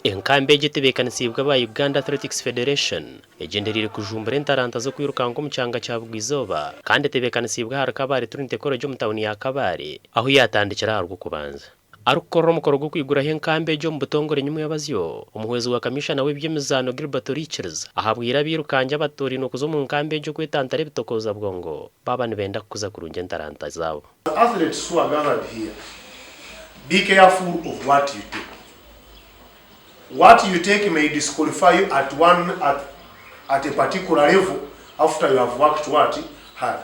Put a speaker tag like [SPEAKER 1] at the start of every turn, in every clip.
[SPEAKER 1] Enkambi egi etebeekanisiibwe aba Uganda Athletics Federation egyendereire kujumbura entaranta z'okwirukanga omu kyanga kya Bugwa-izooba kandi etebeekanisiibwe ahari Kabale Trinity College omu tauni ya Kabale ahu yaatandikira aha Rwokubanza. Arikukorera omukoro gw'okwiguraho enkambi egi omu butongore nyimwebazyo, omuhwezi wa Kamishana w'eby'emizaano Gilbert Orikiriza ahabwire abairukangi abatoorainwe kuza omu nkambi egi okwetantara ebitokooza bwongo baaba nibenda kukuza kurungi entaranta zaabo.
[SPEAKER 2] The athletes who are gathered here, be careful of what you take. What you take may disqualify you at one at, at a particular level after you have worked what hard.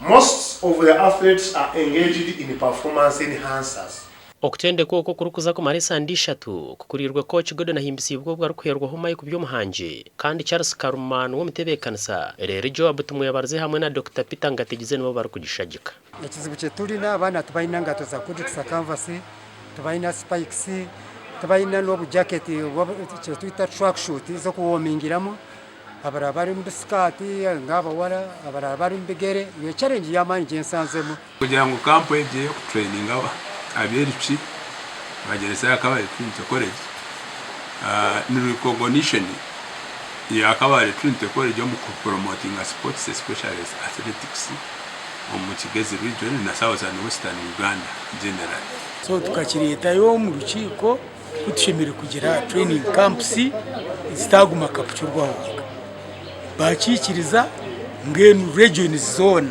[SPEAKER 2] Most of the athletes are engaged in performance enhancers.
[SPEAKER 1] Okutendekwa oku okurikuza kumara esande ishatu kukuriirwe Kooki Gordon Ahimbisiibwe obwo arikuheerwaho Mike Byomuhangi kandi Charles Karuma niwe omutebeekanisa reero Joab Tumwebarize hamwe na Dokita Peter Ngategize nibo barikugishagika.
[SPEAKER 3] Ekizibu kyetulina abaana tibalina ngato za kujukisa kanvasi, tibalina spikes, tibalina n'obujaketi kyetwita tracksuit z'okuwomingiramu, abarala bari omu bisikaati nk'abawara, abarala bari omu bigere, eyo challenge y'amaani gyensanzemu.
[SPEAKER 4] Kugira ngu kampu egi ey'okutureyininga abairukyi bagyeresa aha Kabale Trinity College ni recognition ya Kabale Trinity College omu kupromotinga sports especially athletics omu Kigezi region na Southern Western Uganda generally.
[SPEAKER 5] So tukakireetayo omu rukiiko ku tushemereire kugira training camps zitaguma Kapchorwa honka. Bakiikiriza mbwenu regions zoona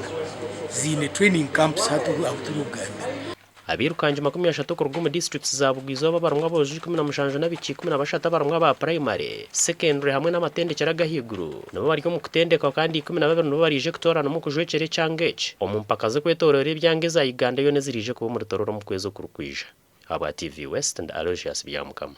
[SPEAKER 5] ziine training camps hati ahu turikugambira.
[SPEAKER 1] Abairukangi 30 kuruga omu disiturikiti za Bugwa-izooba abarimu aboojo 17 n'abaishiki 13 abarimu aba purayimare, sekendure hamwe n'amatendekyero ag'ahaiguru nibo bari omu kutendekwa kandi 12 nibo baraije kutooranamu kujwekyera ekyanga eki omu mpaka z'okwetooroora ebyanga eza Uganda yoona eziraije kuba omuri Tororo omu kwezi okurikwija. Ahabwa TV West, ndi Aloysius Byamukama.